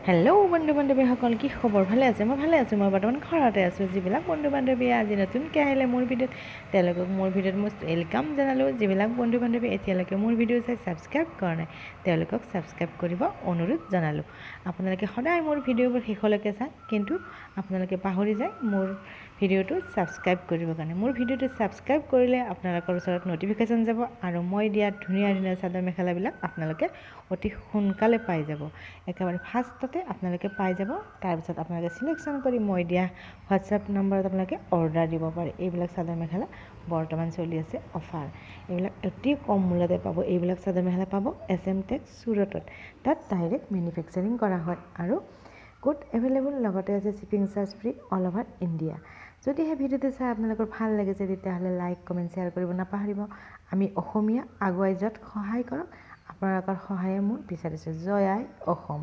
Hello' বন্ধু বান্ধৱীসকল, কি খবৰ? ভালে আছে? মই ভালে আছোঁ। মই বৰ্তমান ঘৰতে আছোঁ। যিবিলাক বন্ধু বান্ধৱীয়ে আজি নতুনকৈ আহিলে মোৰ ভিডিঅ'ত, তেওঁলোকক মোৰ ভিডিঅ'ত মই welcome জনালোঁ। যিবিলাক বন্ধু বান্ধৱী এতিয়ালৈকে মোৰ ভিডিঅ' চাই ছাবস্ক্ৰাইব কৰা নাই, তেওঁলোকক ছাবস্ক্ৰাইব কৰিব অনুৰোধ জনালোঁ। আপোনালোকে সদায় মোৰ ভিডিঅ'বোৰ শেষলৈকে চায়, কিন্তু আপোনালোকে পাহৰি যায় মোৰ ভিডিঅ'টো ছাবস্ক্ৰাইব কৰিবৰ কাৰণে। মোৰ ভিডিঅ'টো ছাবস্ক্ৰাইব কৰিলে আপোনালোকৰ ওচৰত ন'টিফিকেশ্যন যাব আৰু মই দিয়া ধুনীয়া ধুনীয়া চাদৰ মেখেলাবিলাক আপোনালোকে অতি সোনকালে পাই যাব। একেবাৰে ফাৰ্ষ্টতে আপোনালোকে পাই যাব। তাৰপিছত আপোনালোকে চিলেকশ্যন কৰি মই দিয়া হোৱাটছএপ নম্বৰত আপোনালোকে অৰ্ডাৰ দিব পাৰে। এইবিলাক চাদৰ মেখেলা বৰ্তমান চলি আছে অফাৰ। এইবিলাক অতি কম মূল্যতে পাব। এইবিলাক চাদৰ মেখেলা পাব এছ এম টেক চুৰটত। তাত ডাইৰেক্ট মেনুফেকচাৰিং কৰা হয় আৰু ক'ড এভেইলেবল, লগতে আছে shipping charge free all over India. যদিহে ভিডিঅ'টো চাই আপোনালোকৰ ভাল লাগিছে, তেতিয়াহ'লে লাইক, কমেণ্ট, শ্বেয়াৰ কৰিব নাপাহৰিব। আমি অসমীয়া আগুৱাই যোৱাত সহায় কৰক। আপোনালোকৰ সহায়ে মোৰ বিচাৰিছোঁ। জয় আই অসম।